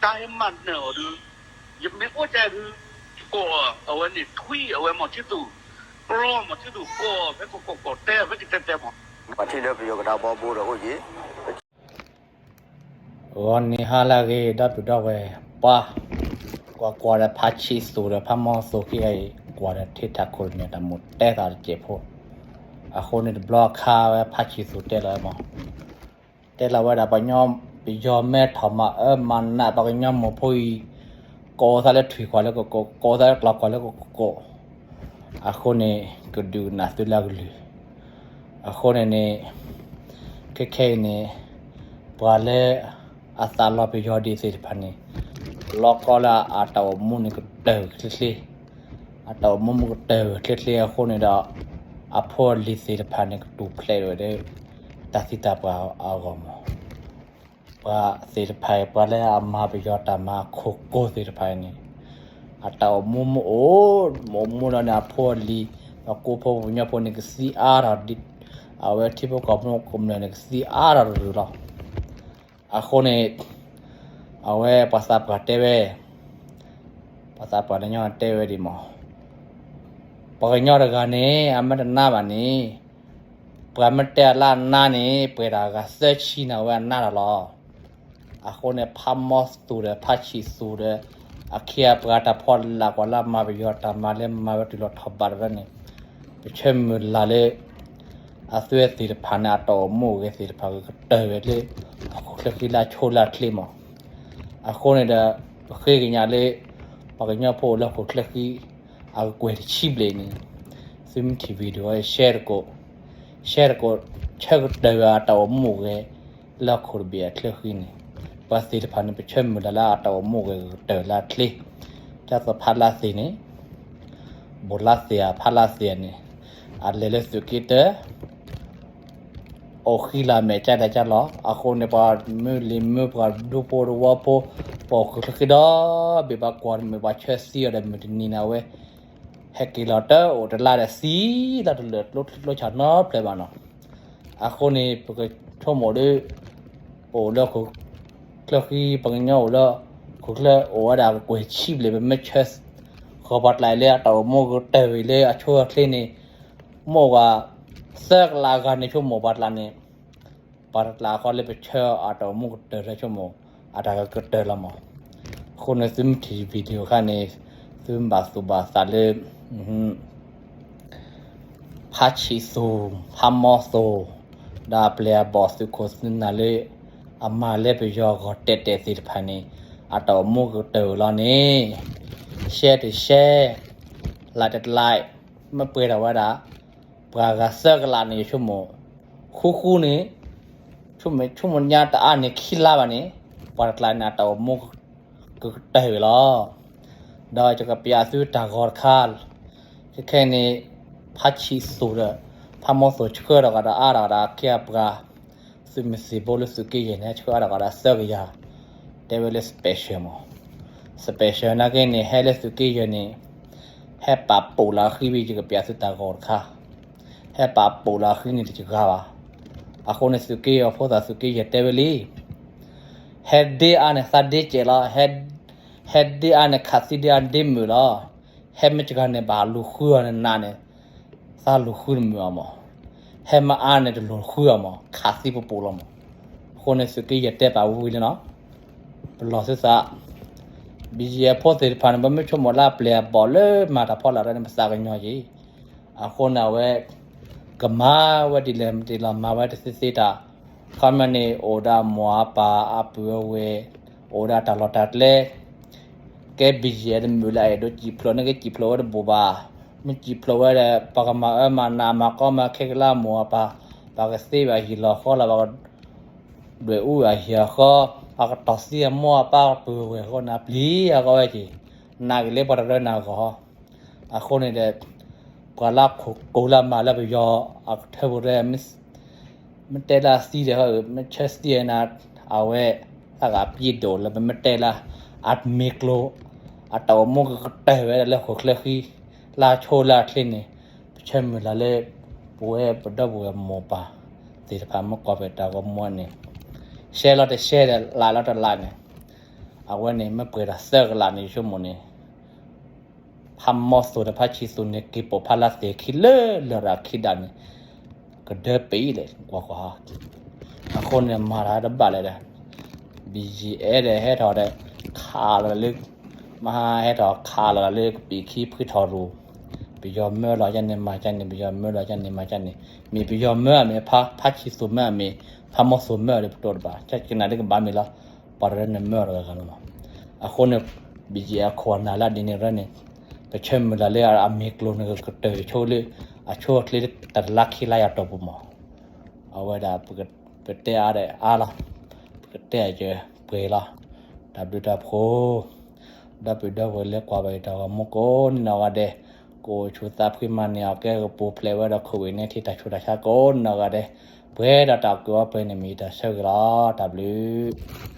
တၢ်ဟဲမၤနၢၤအီၤဒုး, ယမ့ၢ်အိၣ်ကဲဒုး, ကိးအဝဲန့ၣ်ထွံၣ်အဝဲမီၤထံသူ, ပျီမီၤထံသူကိးဖဲကကိးကိးတဲဖဲကတဲတဲမီၤ, ပှၤထံၣ်လၢပယီၤကဒါဘီဘိဒီးအိၣ်က့ၤ ဂီၤနံၤဟါလၢအဂ့ၤ ဒီပုၢ်ဒီဝဲၢ်ပှၤ, ကွၢ်ကွၢ်ဒီးဖါဆံးသူဒီးဖါမီသူခံဂၤအံၤ ကွၢ်ဒီးထံထးခိၣ်တမံၤတၢ်မူးတဲသးတစဲးဖိ, အဃိန့ၣ်တဘျီခါဝဲဖါဆံးသူတဲလီၤဝဲမီၤ, တဲလီၤဝဲဒၣ်ပှၤကညီ, ပယီၤမ့ၢ်ထီၣ်မၤအၢမၤနးပှၤကညီမိၢ်ဖိအံၤ, ကိးသးလၢထွံၣ်ကွၢ်လၢကကိး, ကိးသးလၢကျီၢ်ကွၢ်လၢကကိး, အဃိန့ၣ် ကဒုးကနၣ်သုလၢအကလုၢ်, အဃိန့ၣ်န့ၣ် ခဲခဲအံၤန့ၣ် ပှၤလၢအသးလီၤပယီၤဒ်သ့ၣ်တဖၣ်န့ၣ် လီၤကီလၢအတၢ်အိၣ်မူန့ၣ်ကတၢၢ်ချ့ချ့, အတၢ်အိၣ်မူမ့ၢ်ကတၢၢ်ချ့ချ့အဃိန့ၣ်ဒီး အဖိအလံၤသ့ၣ်တဖၣ်န့ၣ် ကတူၢ်ဖျဲးဝဲဒီး တၢ်သံတၢ်ပှၢ်အဂီၢ်မီၤ, ပှၤသ့ၣ်တဖၣ်အံၤ ပှၤလၢအမၤပယီၤတၢ်မၤအခိၣ်ကိၢ်သ့ၣ်တဖၣ်အံၤန့ၣ် အတၢ်အိၣ်မူမ့ၢ်အိၣ်, မ့ၢ်အိၣ်မူဒီးန့ၣ် အဖိအလံၤ, ဒီးကိးဖိပှၤကညီဖိန့ၣ် ကသံအါထီၣ်ဒ်, အဝဲထံဖိကီၢ်ဖိကမျၢၢ်န့ၣ် ကသံအါထီၣ်တရုၤလီၤ. အဃိန့ၣ် အဝဲပှၤသးပှၢ်တဲဝဲ, ပှၤသးပှၢ်လၢညီတဲဝဲဒ်မီၤ, ပှၤကညီတဂၤန့ၣ် အမ့ၢ်တနါဘၣ်န့ၣ်, ပှၤမ့ၢ်တဲအလၢအနါန့ၣ် ပှဲၤဒၣ်အဂၤသၢဆံန့ၣ် အဝဲအနါတၢ်လီၤ. အဃိန့ၣ် ဖါမီသူဒီးဖါဆံးသူဒီး အခ့အပှၤတၢ်ဖီလာ်ကွၢ်လၢအမၤပယီၤတၢ်မၤလၢမၤဝဲတုၤလီၤထီၣ်ဘးတဖၣ်န့ၣ်, ပဆၢမုၢ်လၢ်လၢ အသုဝဲသ့ၣ်တဖၣ်န့ၣ် အတၢ်အိၣ်မူအိၣ်ဂဲၤသ့ၣ်တဖၣ်ကကတၢၢ်ဝဲလၢ ဟီၣ်ခိၣ်ချၢဃံလၢအဆိလၢအချ့မီၤ. အဃိန့ၣ်ဒီး ပဃ့ကညးလၢ ပှၤကညီဖိအိၣ်လၢဟီၣ်ခိၣ်ချၢဃံ အကကွဲၢ်တဆံဘျဲၣ်န့ၣ်, သုမ့ၢ်ထံၣ် video ဝဲ share တကိး, share တကိး, ဆၢကတၢၢ်ဝဲအတၢ်အိၣ်မူအိၣ်ဂဲၤ လၢဟီၣ်ခိၣ်တဘ့ၣ်အချၢဃံန့ၣ်, ပှၤသ့ၣ်တဖၣ်န့ၣ် ပဆၢမုၢ်လၢ်လၢအတၢ်အိၣ်မူအိၣ်ဂဲၤကကတၢၢ်လၢအချ့, ဒ်သိးဖါလါသ့ၣ်န့ၣ်, ဘူးလါသ့ၣ်ဧါ ဖါလါသ့ၣ်ဧါန့ၣ်, အလဲၤလၢသုးက့တၢ အိၣ်ဃံလၤမဲာ်ကၢ်ဒဲးကၢ်လီၤ. အဃိန့ၣ် ပှၤမုၢ်လံၤမုၢ် ပှၤဒူဖိတဝီဖိ, ပှၤဟီၣ်ခိၣ်ချၢဃံဒီဘ့ၣ် ပှၤကွၢ်တမုာ် ပှၤဆၢသံအီၤဒီးမုၢ်တနံၤန့ၣ် အဝဲ ဟဲက့ၤလီၤတၢ်အိၣ်တလါဒီးသံလီၤတလၢာ် ကျိဆၣ်နီတဖျၢၣ်ဘၣ်နီၤ. အဃိန့ၣ် ပကဆိကမိၣ်ဒီး အိၣ်လၢဟီၣ်ခိၣ်ချၢဃံ ပှၤကညီအိၣ်လၢဟီၣ်ခိၣ်ချၢအိၣ်ဝဲဒၣ်ကကွဲၢ်ဆံဘျဲၣ် ပမ့ၢ်ဆၢဃီၤပှၤတကျါအံၤလၢအတၢ်အိၣ်မူကတၢၢ်ဝဲလၢအဆိအချ့န့ၣ်, မ့ၢ်အိၣ်ဝဲ သၢကလးအဂၤန့ၣ် ဆိကမိၣ်ပှၤတကျါန့ၣ်, ပှၤတကျါဃီလၢပဆၢအတၢ်အိၣ်မူကတၢၢ်လၢဆိကမိၣ် အတၢ်ကကတၢၢ်လီၤမီၤ. အဃိန့ၣ် သုမ့ၢ်ထံၣ် video အခါန့ၣ် သုမ့ၢ်ဘၣ်သူၣ်ဘၣ်သးလၢ ဖါဆံးသူၣ် ဖါမီသူၣ် ဒီးအပျဲၢ်အဘီၣ်သုးခိၣ်သုးနၢ်လၢ အမၤလၢပယီၤအဂီၢ်တဲာ်တဲာ်သ့ၣ်တဖၣ်န့ၣ် အတၢ်အိၣ်မူကတၢၢ်လီၤန့ၣ် share တ share, like တ like, မ့ၢ်ပှဲၤထီၣ်ဝဲဒၣ် ပှၤဂၤသၢကလးန့ၣ် ယဆိကမိၣ် ဃူဃူန့ၣ် ဆိကမိၣ်ညါတအါန့ၣ် ခံလါဘၣ်န့ၣ် ပှၤတကျါန့ၣ် အတၢ်အိၣ်မူကကတၢၢ်ဝဲလီၤ. ဒီးယကပျးသုတၢ်ဂီၤတခါ, ခဲခဲန့ၣ် ဖါဆံးသူၣ်ဒီး ဖါမီသူၣ်ဆှၢထီၣ်ကဒီးအါထီၣ်ဒီးအခ့အပှၤ သုးမုၢ်သံၣ်ဘိလၢသုးက့ယဲၢ်န့ၣ် ဆှၢထီၣ်ကဒီးသၢကယၤ, တဲဝဲလၢ special မီၤ, special နာ်က့န့ၣ် ဟဲလၢသုးက့ယဲၢ်န့ၣ် ဟဲပာ်ပိာ်လီၤအဃံဝံၤ ယကပျးသုတၢ်ဂီၤတခါ, ဟဲပာ်ပိာ်လီၤအဃံန့ၣ်တဂၤဘၣ်. အဃိန့ၣ် သုးက့ယဲၢ်ဖိသၣ် သုးက့ယဲၢ်တဲဝဲလံ ဟဲဒ့အါန့ၣ် သးဒ့စဲးလီၤ, ဟဲဒ့အါန့ၣ် ခးသံဒ့အါဒ့မုာ်လီၤ, ဟဲမ့ၢ်တဂၤန့ၣ် ဘၣ်လူၤဃုအီၤန့ၣ်နးန့ၣ် သးလူၤဃုတမုာ်အီၤမီၤ, ဟဲမ့ၢ်အါန့ၣ် တလူၤဃုအီၤမီၤ ခးသံပပူၤလီၤမီၤ. အဃိန့ၣ် သုးက့ယဲၢ်တဲပာ်ဝံၤလံနီၤ, ပလီၢ်သုသး ဘံယဲၢ်ဖိသ့ၣ်တဖၣ်န့ၣ် ပမ့ၢ်ဆိကမိၣ်လၢအပျဲၢ်အဘီၣ်လၢမၤတၢ်ဖီလာ်တၢ်န့ၣ် ပသးကညီၤက့ၤ, အဃိန့ၣ် အဝဲ ကမၤဝဲဒ်လဲၣ်ဒ်လဲၣ် မၤဝဲတသ့သ့တၢ်, ခီမ့ၢ်န့ၣ် အိၣ်ဒီးအမိၢ်အပၢ်အပုၢ်အဝဲၢ်, အိၣ်ဒီးတၢ်လီၢ်တၢ်ကျဲ, ကဲဘံယဲၢ်တမုာ်လၢအအဲၣ်ဒိးစံၣ်ဖျိးန့ၣ် ကစံၣ်ဖျိးဝဲတဘၣ်ဘၣ်, မ့ၢ်စံၣ်ဖျိးဝဲဒီး ပှၤကမၤအၢမၤနးမၤကီမၤခဲကလၢအမိၢ်အပၢ်, ပှၤကသ့ဘၣ်ဟံၣ်လီၤဃီလီၤ ပှၤက ဒွဲၣ်အူအဟံၣ်အဃီ, ပှၤကတီၢ်သံအမိၢ်အပၢ်အပုၢ်အဝဲၢ်အဃီန့ၣ် ပျံၤအဂီၢ်ဝဲက့ၤ, နာ်က့ၤလၢပှၤတရၢနၤဂီၢ်, အဃိန့ၣ်ဒီး ပှၤလၢခိၣ်ကိၤလၢမၤလၢပယီၤအကထၢပူၤတရၢ မ့ၢ်တဲလၢအသံဒီး မ့ၢ်ဆၢသံနၤ, အဝဲ သးဂၤပျံၤဒိၣ်လၢပမ့ၢ်တဲလၢ အမ့ၢ်ကျိၤ, အတၢ်အိၣ်မူကကတၢၢ်ဝဲဒၣ်လၢဟီၣ်ခိၣ်ချၢဃံ, လၢအဆိလၢအချ့န့ၣ်, ပဆၢမုၢ်လၢ်လၢ ပဝဲပဒီပုၢ်ဝဲၢ်မိၢ်ပၢ်သ့ၣ်တဖၣ် မ့ၢ်ကွၢ်ဖဲတၢ်ဂီၤမူန့ၣ်, share လီၤတ share ဒီး like လီၤတ like န့ၣ်, အဝဲန့ၣ်မ့ၢ်ပှဲၤဒီးသၢကလးန့ၣ် ယဆိကမိၣ်န့ၣ် ဖးမီၢ်သိးဒီးဖးဆံသူးန့ၣ် က့ၤပိာ်ဖးလၢသ့ၣ်ခံလၢလရာ်ခံဒၣ်န့ၣ် ကဒၢပံးလဲၣ် ကွၢ်ကွၢ်. အဃိန့ၣ်မၤတၢ်တဘၣ်လဲၣ်ဒီး ဘံယံၤအဲၣ်ဒီးဟဲထီၣ်ဒီး ခးလီၤလၢ မဟါဟဲထီၣ်ခးလီၤလၢကပံာ်ခံဖှံထီၣ်ရူၤ, ပယီၤမၢလီၤယန့ၣ်မၤကန့ၣ် ပယီၤမၢလီၤယန့ၣ်မၤကန့ၣ် မ့ၢ်ပယီၤမၢအမ့ၢ် ဖးဆံသူးမၢအမ့ၢ် ဖးမီၢ်သိးမၢဒီးပတိၢ်တဘၣ် ကကနၣ်ဒ်ကဘၣ်မ့ၢ်လီၤ. ပှၤတရၢန့ၣ်မၢအီၤတဂၤဂၤလီၤမး. အဃိန့ၣ် ဘံယံၤအခိၣ်အနၢ်လၢဒ်န့ၣ်ရၢန့ၣ် ပဆၢမုၢ်လၢ်လၢအမ့ၢ်ကျိၤန့ၣ် ကကတၢၢ်ဆိလၢ အဆိအချ့တလါခံလါယၤတီၢ်ပူၤမး. အဝဲဒၣ် ပတဲအါဒီးအါလီၤ, ပကတဲအကပှဲၤလီၤ. တၢ်ဘျုးတၢ်ဖှိၣ် ဒီပုၢ်ဒီဝဲၢ်လၢကွၢ်ဘၣ်ယတၢ်ဂီၤမူကိးနီၢ်ဂၤဒဲး, ကအိၣ်ဆူၣ်သးဖှံမၤန့ၢ်အီၤကဲကပူၤဖျဲးဝဲဒီး ခိၣ်ဝ့ၢ်န့ၣ်ထံတၢ်ဆူးတၢ်ဆါကိးနီၢ်ဂၤဒဲး, ပှဲၤဒီးတၢ်အီၣ်ကုၢ်အီပှဲၤန့ၣ်မ့ၢ်ယတၢ်ဆၢဂ့ၤလီၤ. တၢ်ဘျုး